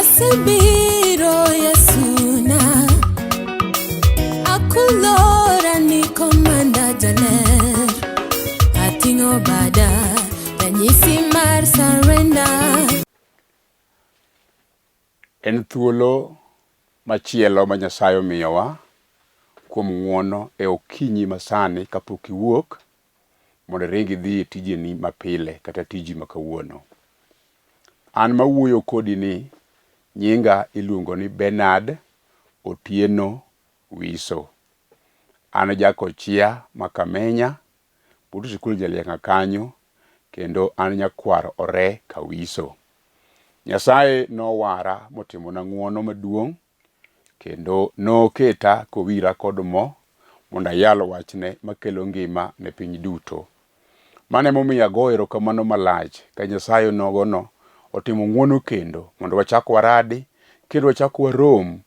Asebiro Yesuna, akulora ni komanda jaler, ating'o bada ranyisi mar surrender. En thuolo machielo ma Nyasaye omiyowa kuom ng'wono e okinyi masani kapok iwuok mondo iring idhi e tijeni mapile kata tiji ma kawuono. An mawuoyo kodi ni nyinga iluongo ni Bernard Otieno Wiso. An jakochia ma Kamenya but sikul Jalieng'a kanyo kendo an nyakwar Ore Kawiso. Nyasaye nowara motimona ng'wono maduong' kendo noketa kowira kod mo mondo ayal wachne makelo ngima ne piny duto. Mano emomiyo agoyo erokamano malach ka Nyasaye nogono otimo ng'wono kendo mondo wachak waradi kendo wachak warom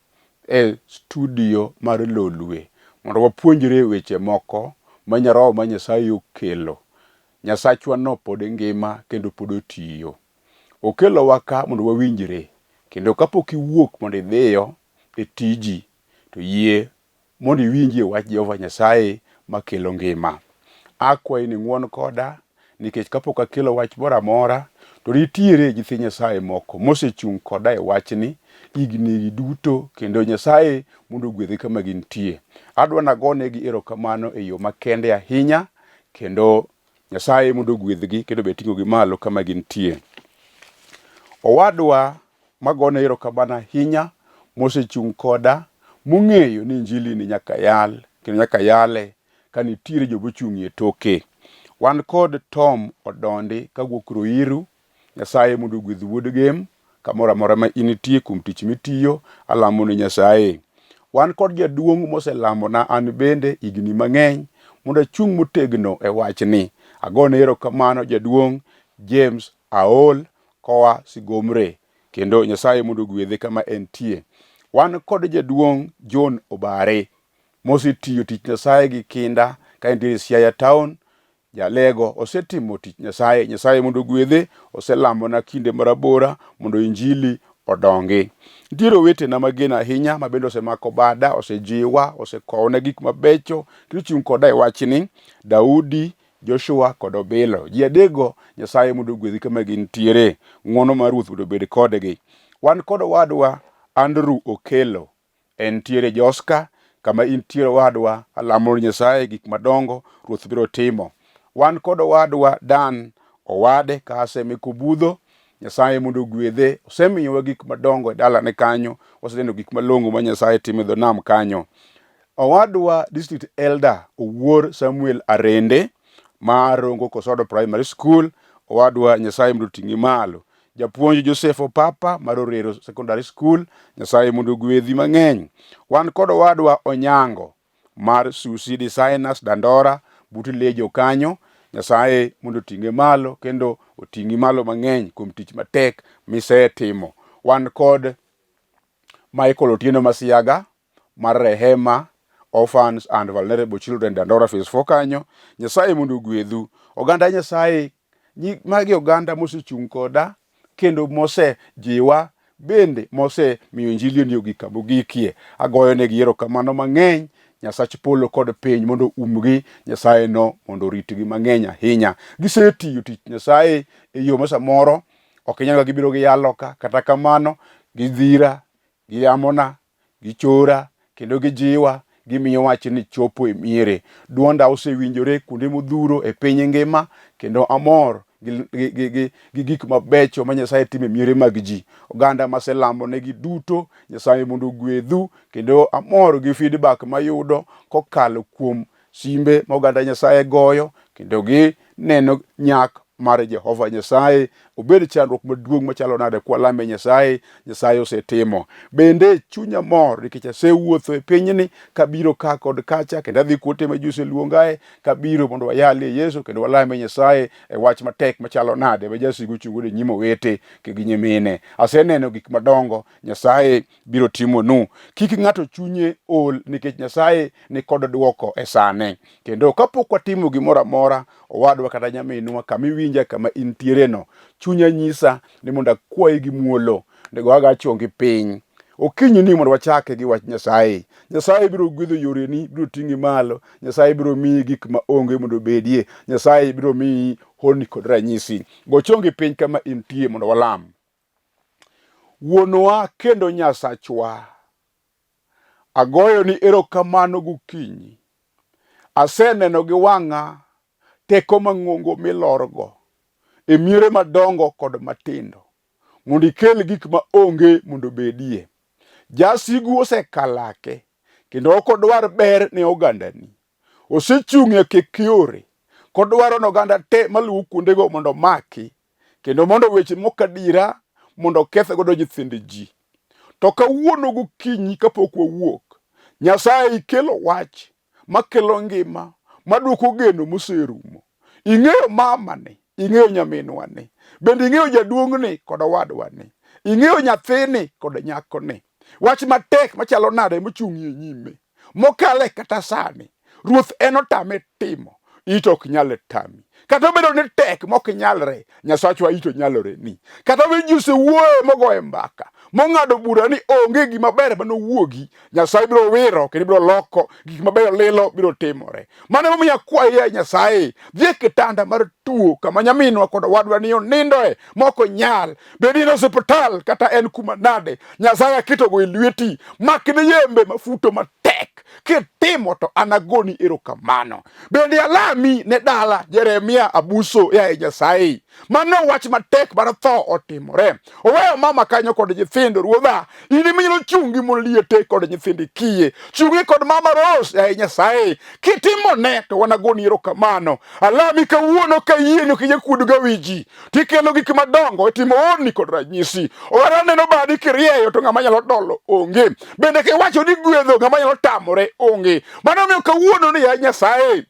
e studio mar Lolwe mondo wapuonjre weche moko ma Roho ma Nyasaye okelo. Nyasachwa no pod ngima kendo pod otiyo. Okelowa ka mondo wawinjre kendo kapok iwuok mondo idhiyo e tiji to yie mondo iwinjie wach Jehova Nyasaye makelo ngima. Akwayi ni ing'won koda nikech kapok akelo wach moro amora to nitiere nyithi Nyasaye moko mosechung' koda e wachni higni gi duto kendo Nyasaye mondo ogwedhi kama gintie. Adwa nagonegi erokamano e yo makende ahinya kendo Nyasaye mondo ogwedhgi kendo obed ting'ogi malo kama gintie. Owadwa magone erokamano ahinya mosechung' koda mong'eyo ni injili ni nyaka yal kendo nyaka yale ka nitiere joma ochung' e toke. Wan kod Tom Odondi kawuok Ruiru, Nyasaye mondo ogwedh wuod Gem kamoro amora ma initie kuom tich mitiyo, alamo ni Nyasaye. Wan kod jaduong' moselamona an bende higni mang'eny mondo achung' motegno e wachni. Agone erokamano jaduong' James Aol koa Sigomre kendo Nyasaye mondo ogwedhe kama entie. Wan kod jaduong' John Obare mosetiyo tich Nyasaye gi kinda ka entiere Siaya Town. Jalego osetimo tich Nyasaye, Nyasaye mondo ogwedhe, oselamona kinde marabora mondo injili odongi. Nitiere owetena mageno ahinya ma bende osemako bada, osejiwa, osekowona gik mabecho kendo ochung' koda e wachni. Daudi Joshua kod Obilo. Ji adekgo Nyasaye mondo ogwedhi kama gintiere. Ng'wono mar Ruoth mondo obed kodgi. Wan kod owadwa Andrew Okello. Entiere Joska, kama intiere owadwa, alamo Nyasaye gik madongo Ruoth biro timo. Wan kod owadwa Dan Owade Kaseme Kobudho. Nyasaye mondo ogwedhe. Osemiyowa gik madongo e dalane kanyo. Waseneno gik malong'o ma Nyasaye timo e dho nam kanyo. Owadwa District Elder Owuor Samuel Arende mar Rongo Kosodo Primary School, owadwa Nyasaye mondo oting'i malo. Japuonj Joseph Opapa mar Orero Secondary School, Nyasaye mondo ogwedhi mang'eny. Wan kod owadwa Onyango mar Susi Designers Dandora but Lejo kanyo, Nyasaye mondo oting'e malo kendo oting'i malo mang'eny kuom tich matek misetimo. Wan kod Michael Otieno Masiaga mar Rehema Orphans and Vulnerable Children Dandora Phase 4 kanyo. Nyasaye mondo ogwedhu. Oganda Nyasaye, magi oganda mosechung' koda kendo mosejiwa bende mosemiyo injili ni ogik kama ogikie. Agoyonegi erokamano mang'eny. Nyasach polo kod piny mondo umgi, Nyasaye no mondo oritgi mang'eny ahinya. Gisetiyo tich Nyasaye e yo ma samoro ok inyal gibiro giyalo ka, kata kamano gidhira, giyamona, gichora kendo gijiwa, gimiyo wach ni chopo e miere. Duonda osewinjore kuonde modhuro e piny ngima kendo amor gi gik mabecho ma Nyasaye timo e miere mag ji. Oganda maselamo negi duto, Nyasaye mondo ogwedhu kendo amor gi feedback mayudo kokalo kuom simbe ma oganda Nyasaye goyo kendo gineno nyak mar Jehova Nyasaye. Obed chandruok maduong' machalo nade kwalame Nyasaye, Nyasaye osetimo. Bende chunya mor nikech asewuotho e pinyni kabiro ka kod kacha kendo adhi kuonde ma ji oseluongae kabiro mondo wayalie Yesu kendo walame Nyasaye e wach matek machalo nade ma jasigu ochung' e nyim owete gi nyimine. Aseneno gik madongo Nyasaye biro timonu. Kik ng'ato chunye ol nikech Nyasaye ni kod dwoko e sane. Kendo kapok watimo gimoro amora, owadwa kata nyaminwa, kama iwinja, kama intiereno, chunya nyisa ni mondo akwayi gi muolo Onego aga chongi piny. Okinyi ni mondo wachake gi wach Nyasaye. Nyasaye biro gwedho yoreni, biro ting'i malo. Nyasaye biro miyi gik ma onge mondo obedie. Nyasaye biro miyi honni kod ranyisi. Go chongi piny kama intie mondo walam. Wuonwa kendo Nyasachwa, agoyoni erokamano gokinyi. Aseneno gi wang'a teko mang'ongo milorgo e miere madongo kod matindo mondo ikel gik ma onge mondo obedie. Jasigu osekalake kendo ok odwar ber ne ogandani. Osechung' e kek yore kodwaro ni oganda te maluwo kuondego mondo omaki kendo mondo weche mok adiera mondo oketh godo nyithind ji. To kawuono gokinyi kapok wawuok, Nyasaye ikelo wach makelo ngima, maduoko geno moserumo. Ing'eyo mamani, ing'eyo nyaminwani, bende ing'eyo jaduong'ni kod owadwani, ing'eyo nyathini kod nyakoni. Wach matek machalo nade mochung' e nyime, mokale kata sani, Ruoth en otame timo, it ok nyal tami. Kata obedo ni tek mok nyalre, Nyasachwa it onyalore ni. Kata obedo ji osewuoye mogoye mbaka, mong'ado bura ni onge gima ber manowuogi, Nyasaye biro wiro kendo biro loko gik mabeyo lilo biro timore. Mano emomiyo akwayi ya Nyasaye, dhi e kitanda mar tuo kama nyaminwa kod owadwa ni onindoe mok onyal, bed ni en osiptal kata en kuma nade, Nyasaye aketogo e lweti, makne yembe mafuto matek, kitimo to anagoni erokamano. Bende alami ne dala Jeremia Abuso, yaye Nyasaye, mano wach matek mar tho otimore. Oweyo mama kanyo kod nyithindo, ruodha, in ema inyalo chung' gi mon liete kod nyithindi kiye. Chung'ie kod mama Rose, yaye Nyasaye, kitimo ne to wanagoni erokamano. Alami kawuono ka iyieni ok ijakuod ga wi ji, tikelo gik madongo, itimo honni kod ranyisi. Oganda neno badi kirieyo to ng'ama nyalo dolo onge. Bende kiwacho ni gwedho ng'ama nyalo tamore onge. Mano omiyo kawuono ni yaye Nyasaye,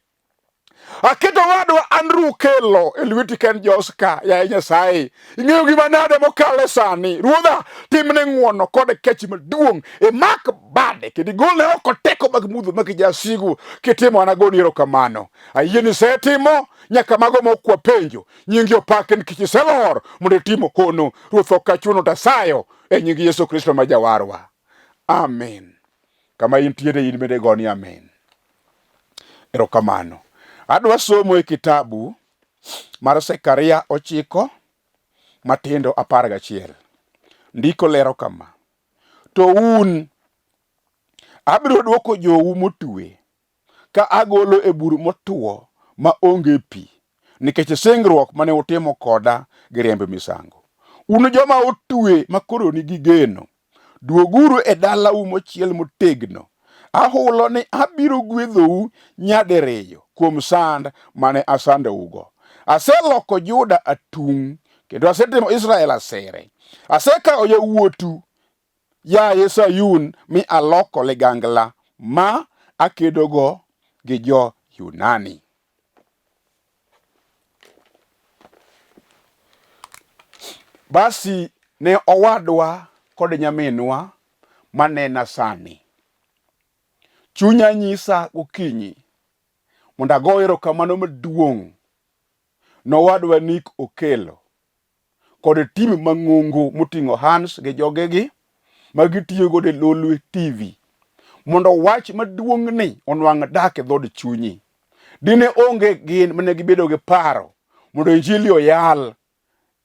Aketo wadwa Andrew Kelo e lweti ken Joska, yaye Nyasaye. Ing'eyo gima nade mokale sani. Ruodha, timne ng'wono kod kech maduong'. Imak bade kendo igolne oko teko mag mudho mag jasigu. Kitimo an agoni erokamano. Ayie ni isetimo nyaka mago ma ok wapenjo. Nyingi opaki nikech iselor mondo itimo hono. Ruoth ok achuno to asayo e nying Yesu Kristo ma Jawarwa. Amen. Kama intiere in bende goni amen. Erokamano. Adwa somo e kitabu mar Zekaria ochiko matindo 11. Ndiko lero kama. To un, abiro dwoko jou motwe ka agolo e bur motwo ma onge pi, nikech singruok mane utimo koda gi remb misango. Un joma otwe ma koro nigi geno, Duoguru e dalau mochiel motegno. Ahulo ni abiro gwedhou nyadiriyo kuom sand mane asandougo. Aseloko Juda atung' kendo asetimo Israel asere. Asekawo yawuotu, yaye Sayun, mi aloko ligangla ma akedogo gi jo-Yunani. Basi ne owadwa kod nyaminwa manena sani, chunya nyisa gokinyi mondo ago erokamano maduong' nowadwa Nick Okello kod tim mang'ongo moting'o Hans gi jogegi ma gitiyo godo e Lolwe TV mondo wach maduong'ni onwang' dak e dhood chunyi. Dine onge gin mane gibedo gi paro mondo injili oyal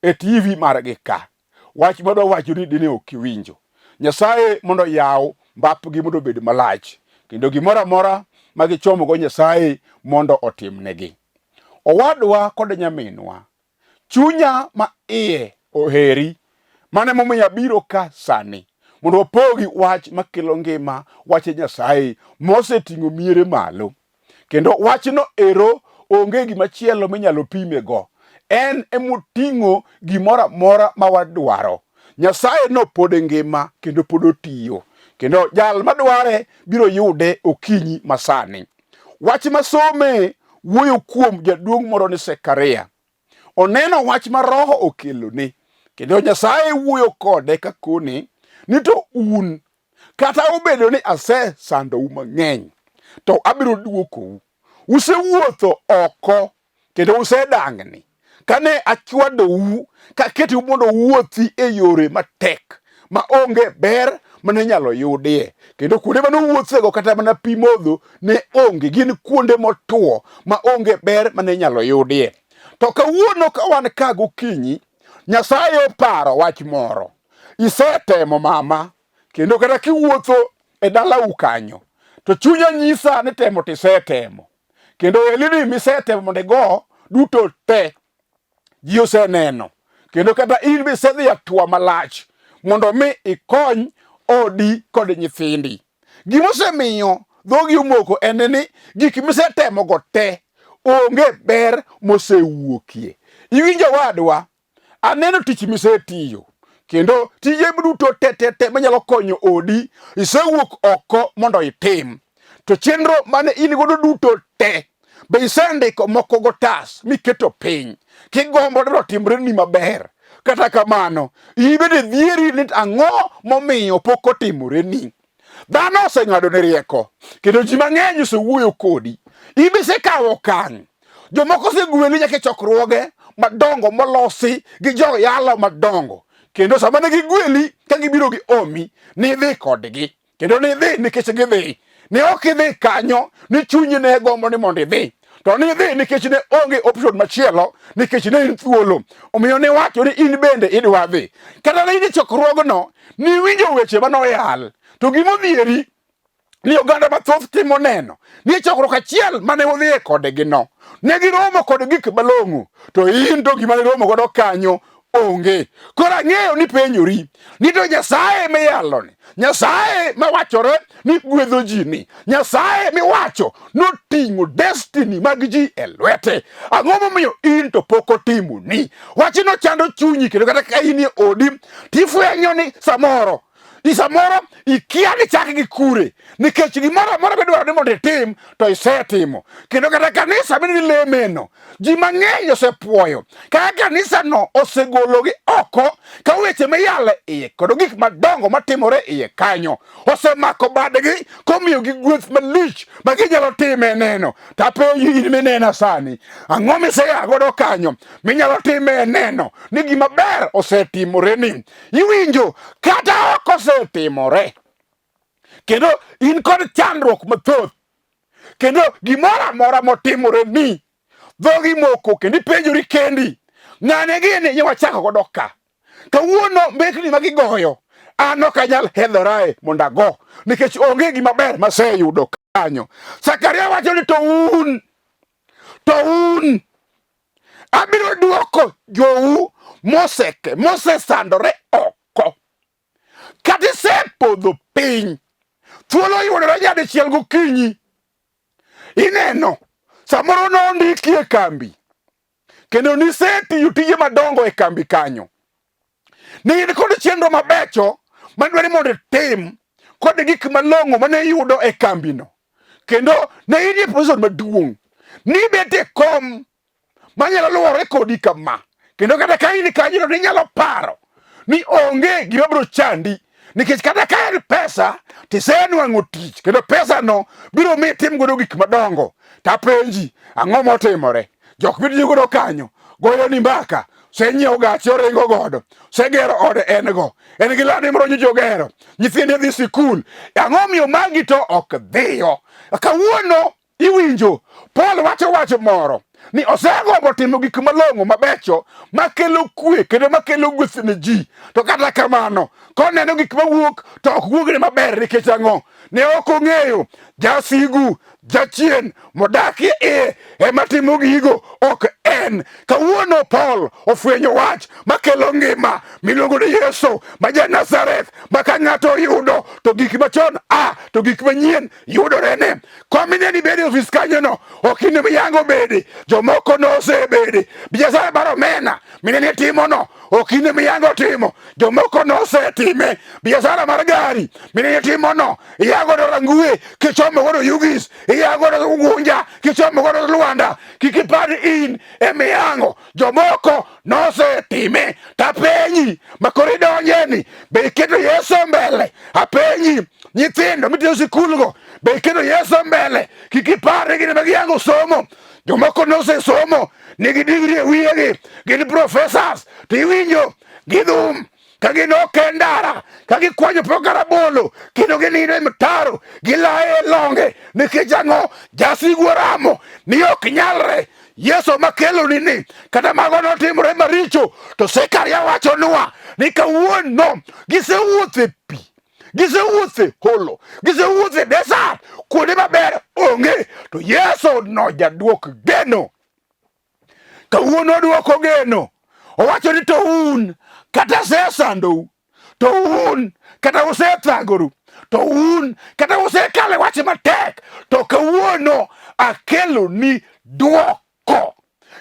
e TV margi ka. Wach madwa wacho ni dine ok iwinjo. Nyasaye mondo oyaw mbapgi mondo obed malach kendo gimoro amora ma gichomogo Nyasaye mondo otimnegi. Owadwa kod nyaminwa, Chunya ma iye oheri. Mano emomiyo abiro ka sani mondo wapogi wach makelo ngima, wach Nyasaye moseting'o miere malo. Kendo wachno ero onge gimachielo minyalo pimego. En emoting'o gimoro amora ma wadwaro. Nyasaye no pod ngima kendo pod otiyo. Kendo jal madware biro yude okinyi masani. Wach masome wuoyo kuom jaduong' moro ni Zekaria. Oneno wach ma Roho okelone, kendo Nyasaye wuoyo kode ka kone ni to un, kata obedo ni asesandou mang'eny, to abiro duokou. Usewuotho oko kendo usedangni. Kane achwadou kaketou mondo uwuothi e yore matek, ma onge ber mane inyalo yudie. Kendo kuonde mane owuothego kata mana pi modho ne onge, gin kuonde motwo ma onge ber mane inyalo yudie. To kawuono ka wan ka gokinyi, Nyasaye oparo wach moro. Isetemo mama, kendo kata kiwuotho e dalau kanyo, to chunya nyisa ni temo tisetemo. Kendo elini misetemo mondo igo duto te ji oseneno kendo kata in be isedhi atua malach mondo mi ikony odi kod nyithindi. Gima osemiyo dhogi omoko en ni gik misetemogo te onge ber mosewuokie. Iwinjo wadwa, aneno tich misetiyo kendo tije duto te te te manyalo konyo odi isewuok oko mondo itim. To chenro mane in godo duto te be isendiko moko gotas miketo piny kigombo ni otimreni maber. Kata kamano, in bende dhieri ni ang'o momiyo pok otimoreni. Dhano oseng'ado ne rieko kendo ji mang'eny osewuoyo kodi. In be isekawo okang'. Jomoko osegweli nyaka e chokruoge madongo molosi gi joyalo madongo. Kendo sama ne gigweli ka gibiro gi omi, nidhi kodgi. Kendo nidhi nikech gidhi. Ne ok idhi kanyo ni chunyi ne gombo ni mondo idhi. To nidhi nikech ne onge option machielo nikech ne in thuolo. Omiyo ne wacho ni in bende idwa dhi. Kata ne in e chokruogno, niwinjo weche mane oyal. To gima odhieri ni oganda mathoth timo neno ni e chokruok achiel mane udhiye kodgino ne giromo kod gik malong'o to in to gima niromo godo kanyo onge. Koro ang'eyo ni penjori ni to Nyasaye miyaloni, Nyasaye mawachore ni gwedho ji ni, Nyasaye miwacho noting'o destiny mag ji e lwete, ang'o momiyo in to pok otimoni? Wachno chando chunyi kendo kata ka in e odi tifwenyo ni samoro samoro ikia ni chak gi kure nikech gimoro amora midwaro ni mondo itim to isetimo. Kendo kata kanisa midhi lemeno ji mang'eny osepuoyo kaka kanisano osegologi oko ka weche miyalo iye kod gik madongo matimore iye kanyo osemako badgi komiyogi gweth malich ma ginyalo time neno. Tapenji in minena sani, ang'o miseya godo kanyo minyalo time neno ni gima ber osetimoreni? Iwinjo kata ok osetimore, kendo in kod chandruok mathoth, kendo gimoro amora motimore ni dhogi moko, kendo ipenjori kendi, ng'ane gini nye wachako godo ka kawuono mbekni ma gigoyo an ok anyal hedhorae mondo ago nikech onge gima ber maseyudo kanyo. Zakaria wacho ni to un abiro duoko jou moseke mosesandore oko. Kata isepodho piny, thuolo yudore nyadichiel gokinyi. Ineno, samoro nondiki e kambi kendo nisetiyo tije madongo e kambi kanyo. Ne in kod chenro mabecho madwaro ni mondo itim kod gik malong'o mane iyudo e kambino. Kendo ne in e position maduong'. Nibet e kom manyalo luwore kodi kama. Kendo kata ka in kanyo to ninyalo paro ni onge gima biro chandi nikech kata ka en pesa tisenwang'o tich kendo pesano biro mi itim godo gik madongo. Tapenji, ang'o motimore? Jok mitiyo godo kanyo goyo ni mbaka, senyiewo gache oringo godo, segero ode en go, en gi lande moro nyocha ogero, nyithinde dhi sikul. Ang'o miyo magi to ok dhiyo? Kawuono Iwinjo, Paul wacho wach moro ni osegombo timo gik malong'o mabecho makelo kwe kendo makelo gweth ne ji. To kata kamano, koneno gik mawuok to ok wuogne maber nikech ang'o? Ne ok ong'eyo jasigu jachien modakie iye ema timo gigo, ok en. Kawuono Paul ofwenyo wach makelo ngima miluongo ni Yesu ma ja Nazareth, ma ka ng'ato oyudo to gik machon a to gik manyien yudore ne komine ni bede ofis kanyono ok in miyango bede jomoko nosebede biashara mar omena minene timono ok in miyango timo jomoko nosetime biashara mar gari minene timono iyago godo Rangwe kichomo godo Yugis iyago godo Ugunja kichomo godo Luanda kik ipar in emiyango jomoko nosetime tapenyi makoro idonjeni be iketo Yesu mbele apenyi nyithindo mitiyo sikulgo be iketo Yesu mbele kik ipar ni gin ema giyango somo jomoko nosesomo nigi digri e wiyegi gin professors to iwinjo gidhum. ka ginok e ndara, ka gikwanyo pok rabolo, kendo ginindo e mtaro, gilaye e longe. Nikech ang'o? Jasigu oramo ni ok nyalre. Yesu makeloni ni kata mago notimore maricho, to Zekaria wachonwa ni kawuono gisewuotho e pi, gisewuotho e holo, gisewuotho e desert, kuonde maber onge, to Yesu no jaduok geno. Kawuono oduoko geno. Owacho ni to un kata asesandou, to un kata usethagoru, to un kata usekalo e wach matek, to kawuono akeloni dwoko.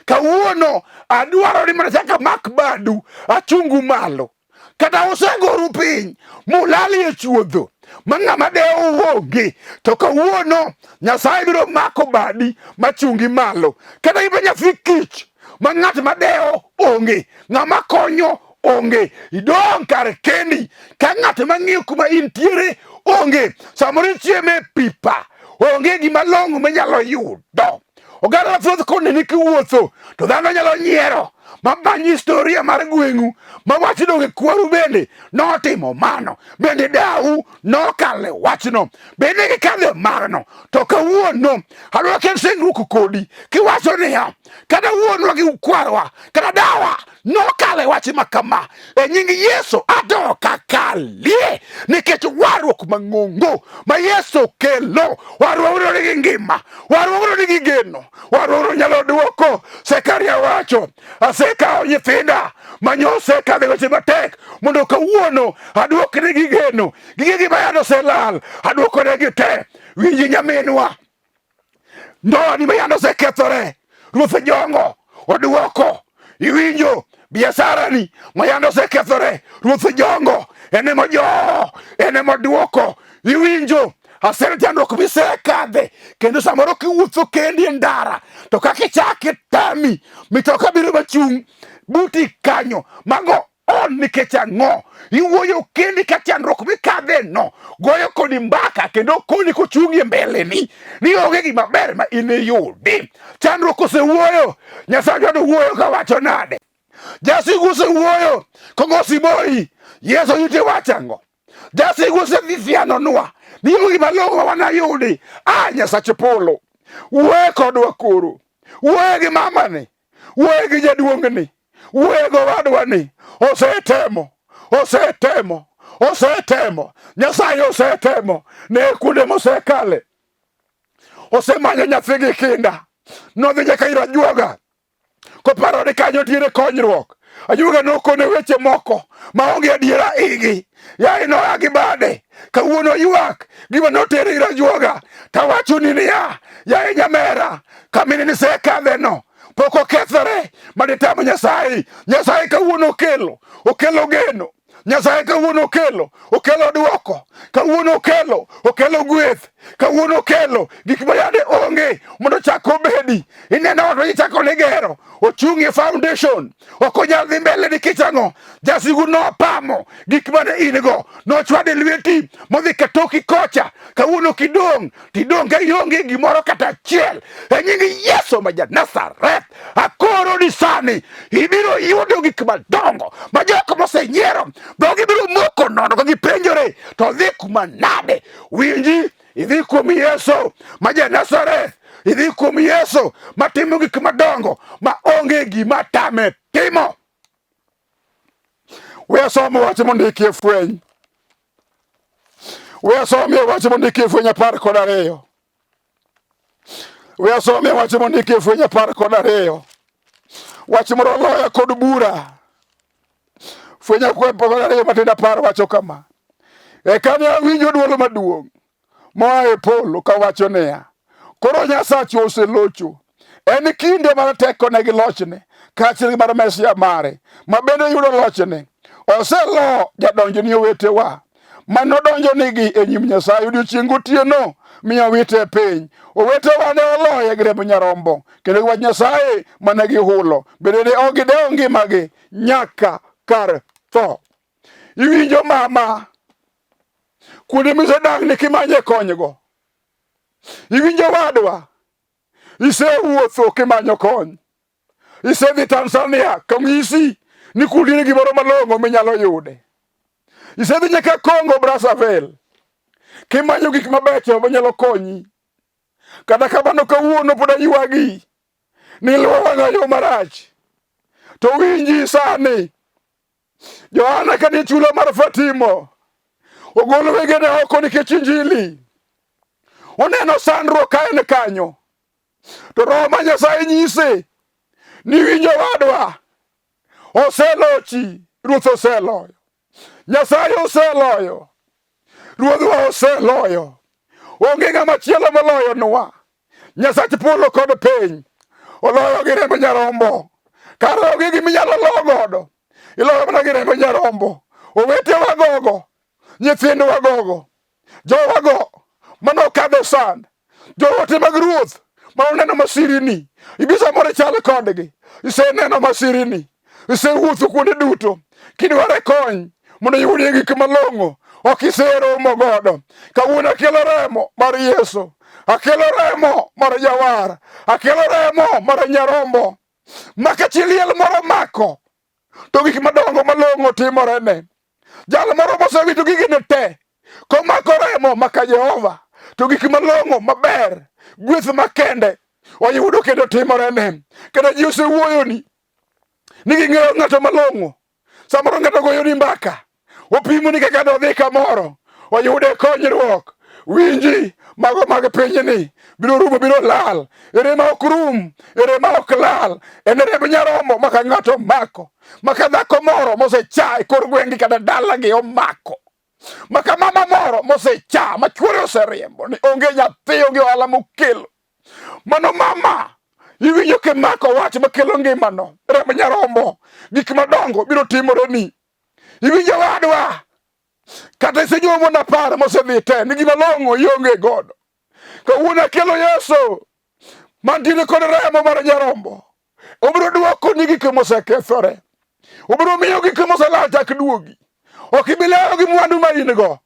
Kawuono adwaro ni mondo achak amak badu achungu malo. Kata usegoru piny mulalie chuodho ma ng'ama dewo onge, to kawuono Nyasaye biro mako badi machungi malo. Kata ibe nyathi kich ma ng'at madewo onge, ng'ama konyo onge, idong' kar kendi ka ng'at mang'iyo kuma intiere onge. Samoro ichiemo e pipa, onge gima long'o minyalo yudo. Oganda mathoth koneni kiwuotho to dhano nyalo nyiero ma many historia mar gweng'u ma wach donge kwaru bende notimo mano, bende dau nokale wachno, bende gikadhe marno. To kawuono adwa kel singruok kodi kiwacho niya, kata wuonwa gi kwarwa kata dawa nokale wach ma kama, e nying Yesu ato kakalie, nikech warruok mang'ongo ma Yesu kelo, warruogno nigi ngima, warruogno nigi geno, warruogno nyalo duoko. Zekaria wacho, asekawo nyithinda manyosekadhe weche matek mondo kawuono aduoknegi geno, gigegi ma yande oselal aduokonegi te. Winji nyaminwa, ndoani ma yande osekethore ruoth jongo oduoko. Iwinjo biasarani ma yande osekethore ruoth jongo en ema ojowo, en ema oduoko. Iwinjo asere chandruok misekadhe, kendo samoro kiwuotho kendi e ndara to kaka ichake tami, mitoka biro machung' buti kanyo, mago on nikech ang'o? Iwuoyo kendi ka chandruok mikadhe no goyo kodi mbaka kendo koni kochung'ie mbeleni ni onge gima ber ma iniyudi. Chandruok osewuoyo, Nyasaye to wuoyo kawacho nade? Jasigu osewuoyo kogo siboi, Yesu ite wacho ang'o? Jasigu osedhi ni onge gima long'o ma wanayudi. A Nyasach polo, wuoye kodwa koro, wuoye gi mamani, wuoye gi jaduong'ni, wuoye gi owadwani. Osetemo, osetemo, osetemo, Nyasaye osetemo ne kuonde mosekale, osemanyo nyathi gi kinda, nodhi nyaka ir ajuoga koparo ni kanyo nitiere konyruok. Ajuoga nokone weche moko maonge adiera igi, yaye noa gi bade kawuono ywak gima notere ir ajuoga. Tawachoni niya, yaye nyamera, kamine nisekadheno pok okethore maditamo Nyasaye. Nyasaye kawuono okelo, okelo geno. Nyasaye kawuono okelo, okelo dwoko. Kawuono okelo, okelo gweth. Kawuono okelo gik ma yande onge mondo ochak obedi. Ineno ot ma ichako ni gero, ochung' e foundation, ok onyal dhi mbele nikech ang'o? Jasigu nopamo gik mane in go, nochwade lweti modhi katoki kocha. Kawuono kidong', tidong' ka ionge gimoro kata achiel. E nying Yesu ma ja-Nazareth, akoro ni sani ibiro yudo gik madongo ma jok mosenyiero dhogi biro moko nono ka gipenjore to dhi kuma nade. Winji, idhi kuom Yesu ma ja-Nazareth, idhi kuom Yesu matimo gik madongo ma onge gima tame timo. We asom wach mondiki e Fweny. We asomie wach mondiki e Fweny 12. We asomie wach mondiki e Fweny 12. Wach moro loya kod bura. Fweny 12 matindo 10 wacho kama. Eka ne awinjo dwol maduong' moa e polo kawacho niya, koro Nyasachwa oselocho. En kinde mar tekone gi lochne, kaachiel gi mar Mesia mare, ma bende yudo lochne. Oselo jadonjo ni owetewa, ma nodonjo nigi e nyim Nyasaye odiechieng' gotieno, mi owite e piny. Owetewa ne oloye gi remb nyarombo, kendo gi wach Nyasaye mane gihulo, bende ne ok gidewo ngimagi nyaka kar tho. Iwinjo mama, kuonde misedangni kimanye konygo. Iwinjo wadwa, isewuotho kimanyo kony. Isedhi Tanzania kong'isi ni kuntie gimoro malong'o minyalo yude. Isedhi nyaka Congo Brazzaville kimanyo gik mabecho manyalo konyi. Kata kamano kawuono pod aywagi ni luwo wang'a yo marach. To winji sani, Johana ka nie chula mar Fatimo, ogolo wengene oko nikech Injili. Oneno sandruok ka en kanyo. To Roho ma Nyasaye nyise ni winjo wadwa, oselochi, Ruoth oseloyo. Nyasaye oseloyo. Ruodhwa oseloyo. Onge ng'ama chielo moloyonwa. Nyasach polo kod piny oloyo gi remb nyarombo. Kar onge gima inyalo lo godo, iloyo mana gi remb nyarombo. Owetewa gogo, nyithindwa gogo, jowago mane okadho sand, joote mag ruoth ma oneno masirini, ibi samoro ichal kodgi, iseneno masirini, isewuotho kuonde duto kidware kony mondo iyudie gik malong'o, ok iseromo godo. Kawuono akelo remo mar Yesu, akelo remo mar Jawar, akelo remo mar Nyarombo ma ka chi liel moro mako to gik madongo malong'o timorene. Jal moro mosewito gigene te komako remo maka Jehova to gik malong'o maber gweth makende oyudo kendo timorene. Kata ji osewuoyoni ni ging'eyo ng'ato malong'o. Samoro ng'ato goyoni mbaka, opimoni kaka dodhi kamoro oyude konyruok. Winji, mago mag pinyni biro rumo, biro lal. Ere ma ok rum, ere ma ok lal, en remb nyarombo maka ng'ato mako, maka dhako moro mosecha e kor gweng'gi kata dalagi omako, maka mama moro mosecha ma chuore oseriembo ni onge nyathi, onge ohala mokelo. Mano mama iwinjo kimako wach makelo ngimano, remb nyarombo, gik madongo biro timoreni. Iwinjo wadwa, kata isenyuomo mon apar mosedhi te ni gima long'o ionge godo. Kawuono akelo Yesu mantiere kod remo mar nyarombo. Obiro dwoko ni gik mosekethore. Obiro miyo gik moselal chak duogi. Ok ibi lewo gi mwandu ma in go.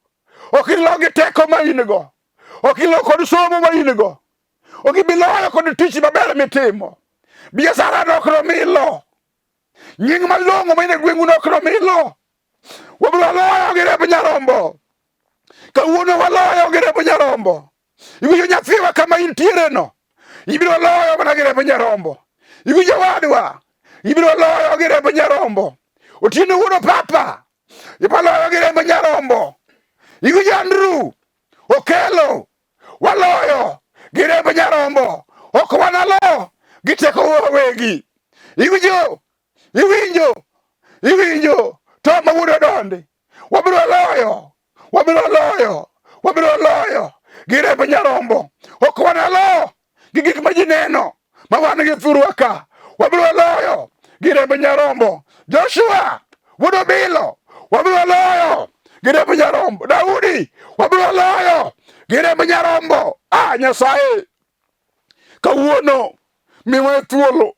Ok ilo gi teko ma in go. Ok ilo kod somo ma in go. Ok ibi loyo kod tich maber mitimo. Biashara no ok nomi ilo. Nying malong'o ma in e gweng'u no ok nomi ilo. Wabiro loyo gi remb nyarombo. Kawuono waloyo gi remb nyarombo. Iwinjo nyathiwa kama intiere no. Ibiro loyo mana gi remb nyarombo. Iwinjo wadwa. Ibiro loyo gi remb nyarombo. Otieno wuon papa. Ibiro loyo gi remb nyarombo. Iwinjo Andrew. Okelo. Waloyo gi remb nyarombo. Ok wanalo gi teko wawegi. Iwinjo? Iwinjo? Iwinjo? To ma wuod Odondi. Wabiro loyo. Wabiro loyo. Wabiro loyo gi remb nyarombo. Ok wanalo gi gik ma ji neno ma wan gi thurwa ka. Wabiro loyo gi remb nyarombo. Joshua wuod Obilo. Wabiro loyo gi remb nyarombo. Daudi. Wabiro loyo gi remb nyarombo. Ah, Nyasaye, kawuono miwa thuolo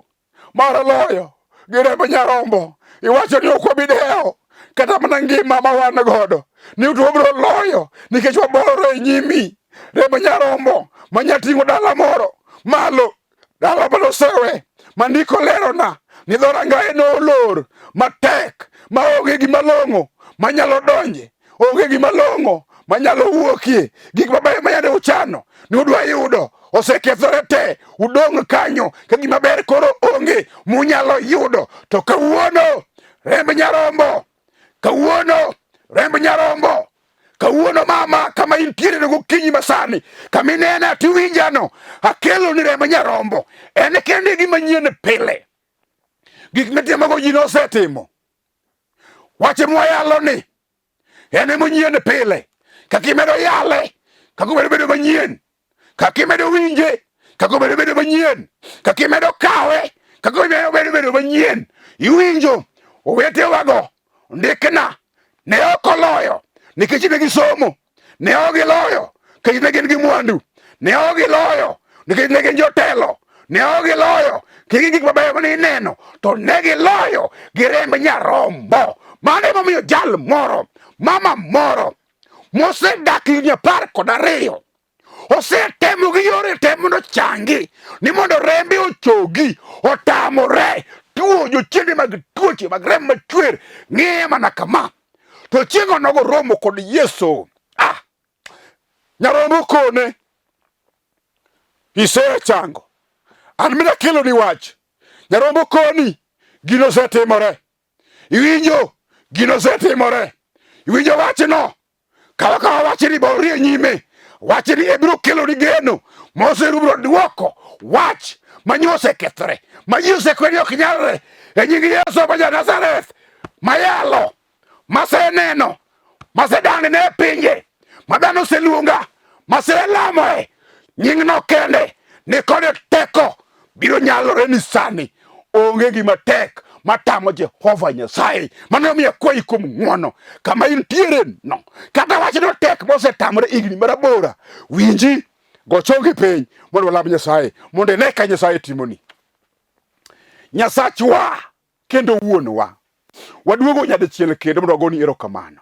mar loyo gi remb nyarombo. Iwacho ni ok wabi dewo kata mana ngima ma wan godo, ni to wabiro loyo nikech wabolore e nyimi. Remb nyarombo ma nya ting'o dala moro malo, dala manosewe ma ndiko lerona ni dhorangaye nolor matek ma onge gima long'o manyalo donje, onge gima long'o manyalo wuokie. Gik mabeyo ma yande uchano ni udwa yudo osekethore te, udong' kanyo ka gima ber koro onge munyalo yudo. To kawuono remb nyarombo, kawuono remb nyarombo, kawuono mama, kama intiere no gokinyi masani, kama inena tiwinjano, akelo ni remb nyarombo. En kende gima nyien pile. Gik mitimogo ji nosetimo. Wach mwayalo ni en ema onyien pile. Kaka imedo yale, kaka omedo bedo manyien. Kaka imedo winje, kaka omedo bedo manyien. Kaka imedo kawe, kaka omedo bedo bedo manyien. Iwinjo owetewago ndikna ne ok oloyo nikech ne gisomo, ne ok giloyo nikech ne gin gi mwandu, ne ok giloyo nikech ne gin jotelo, ne ok giloyo nikech gik mabeyo mane ineno, to ne giloyo gi remb nyarombo. Mano emomiyo jal moro, mama moro mosedak higni 12 osetemo gi yore te mondo ochangi, ni mondo rembe ochogi, otamore. Tuo jochiende mag tuoche mag rem machwer ng'iye mana kama. To chieng' onogo romo kod Yesu. Ah! Nyarombo kone. Isechango. An mina kelo ni wach. Nyarombo koni. Gino osetimore. Iwinjo? Gino osetimore. Iwinjo wachno? Kawa kawa wachni ba orie nyime. Wachni e biro kelo ni geno. Mose biro duoko wach ma nyo osekethore. Ma ji osekweni ok nyalre. E nying Yesu ma ja Nazareth. Mayalo. Maseneno. Masedang' ne pinje. Ma dhano oseluonga. Maselamoe. Nyingno kende ni kod teko biro nyalore ni sani onge gima tek matamo Jehova Nyasaye. Mano omiyo akwayi kuom ng'wono kama intiere no, kata wachno tek mosetamore higni marabora, winji, go chongi piny mondo walam Nyasaye, mondo ine ka Nyasaye timoni. Nyasachwa kendo wuonwa, waduogo nyadichiel kendo mondo wagoni erokamano.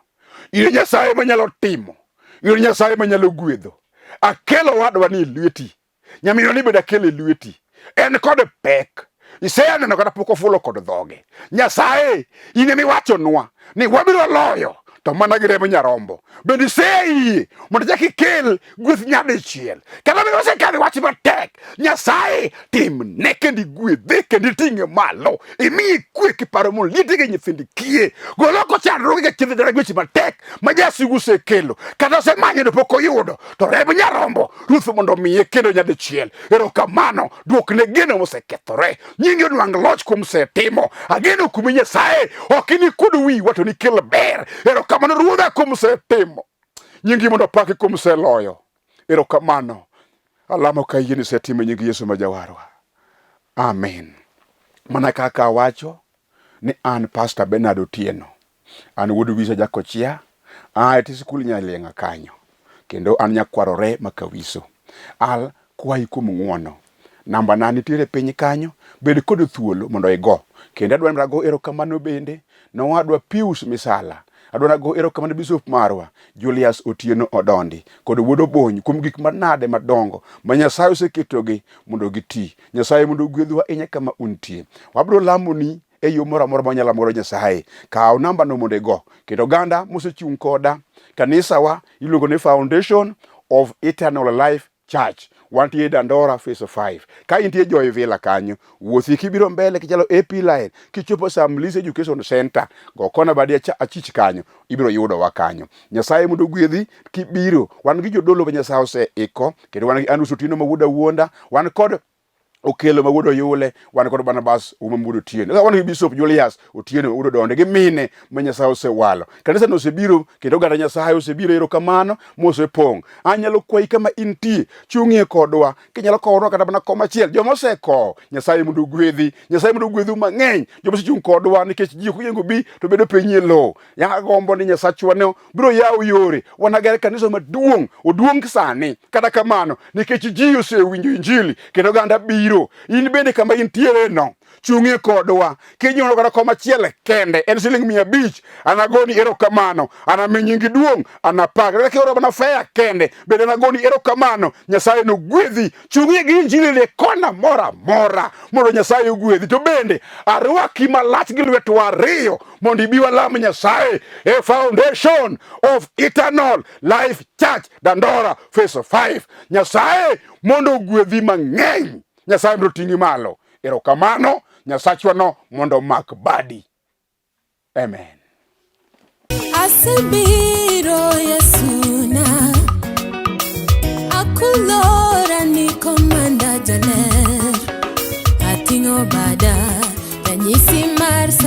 In e Nyasaye manyalo timo, in e Nyasaye manyalo gwedho. Akelo wadwa ni e lweti, nyaminwa ni bende akelo e lweti. En kod pek, iseneno kata pok ofulo kod dhoge. Nyasaye, in ema iwachonwa ni wabiro loyo to mana gi remb nyarombo. Bende iseyie mondo ichak ikel gweth nyadichiel. Kata bende osekadho wach matek, Nyasaye timne kendo igwedhe kendo iting'e malo, imiye kwe kiparo moliete gi nyithind kiye. Gol oko chandruoge gi achiedh nade weche matek ma jasigu osekelo, kata osemanyo to pok oyudo, to remb nyarombo Ruoth mondo omiye kendo nyadichiel. Erokamano, duokne geno mosekethore. Nyingi onwang' loch kuom setimo. Ageno kuomi Nyasaye, ok inikud wiwa to nikel ber. Erokamano Ruodha kuom setimo. Nyingi mondo opaki kuom seloyo. Erokamano. Alamo ka yie ni isetimo e nying Yesu ma Jawarwa. Amen. Mana kaka awacho ni an Pastor Bernard Otieno. An wuod Wisa Jakochia, aa e sikul Nyalieng'a kanyo. Kendo an nyakwarore ma Kawiso. Al kwayi kuom ng'uono. Namba na nitiere piny kanyo, bed kod thuolo mondo igo. Kendo adwa ni ago erokamano bende nowadwa Pius Misala. Adwa ni ago erokamano Bishop marwa Julius Otieno Odondi kod wuod Obony kuom gik manade madongo ma Nyasaye oseketogi mondo giti. Nyasaye mondo ogwedhwa ahinya kama untie. Wabiro lamoni e yo moro amora ma wanyalo moro Nyasaye. Kaw nambano mondo igo. Kendo oganda mosechung' koda, kanisawa iluongo ni Foundation of Eternal Life Church. Wantie Dandora Phase 5. Ka intie Joy Villa kanyo, wuothi kibiro mbele kichalo AP line, kichopo Sam Lisa Education Center, go kona badi achich kanyo, ibiro yudowa kanyo. Nyasaye mondo ogwedhi kibiro. Wan gi jodolo ma Nyasaye oseiko, kendo wan gi Andrew Otieno ma wuod Awuonda, wan kod Okelo ma wuod Oyule, wan kod Barnabas Uma ma wuod Otieno, wan gi Bishop Julius Otieno ma wuod Odonde gi mine ma Nyasaye osewalo. Kanisa no osebiro kendo oganda Nyasaye osebiro, erokamano mosepong'. Anyalo kwayi kama intie, chung'ie kodwa, kinyalo kowonwa kata mana kom achiel. Joma osekowo, Nyasaye mondo ogwedhi, Nyasaye mondo ogwedhu mang'eny. Joma osechung' kodwa nikech ji ok oyiengo bi to bedo piny e lowo. Agombo ni Nyasachwa no biro yawo yore, wanager kanisa maduong', oduong' sani. Kata kamano, nikech ji osewinjo injili kendo oganda biro, in bende kama intiere no, chung'ie kodwa. Kinyono kata kom achiel kende, en siling 500, anagoni erokamano, anami nyingi duong', anapak. Kata kioro mana feya kende, bende anagoni erokamano. Nyasaye nogwedhi. Chung'ie gi injili e kona moro amora mondo Nyasaye ogwedhi. To bende arwaki malach gi lwetwa ariyo mondo ibi walam Nyasaye e Foundation of Eternal Life Church Dandora Phase 5. Nyasaye mondo ogwedhi mang'eny. Nyasaye mondo oting'i malo. Erokamano, Nyasachwa no mondo omak badi. Amen. Asebiro Yesuna, akulora ni komanda jaler, ating'o bada ranyisi mar.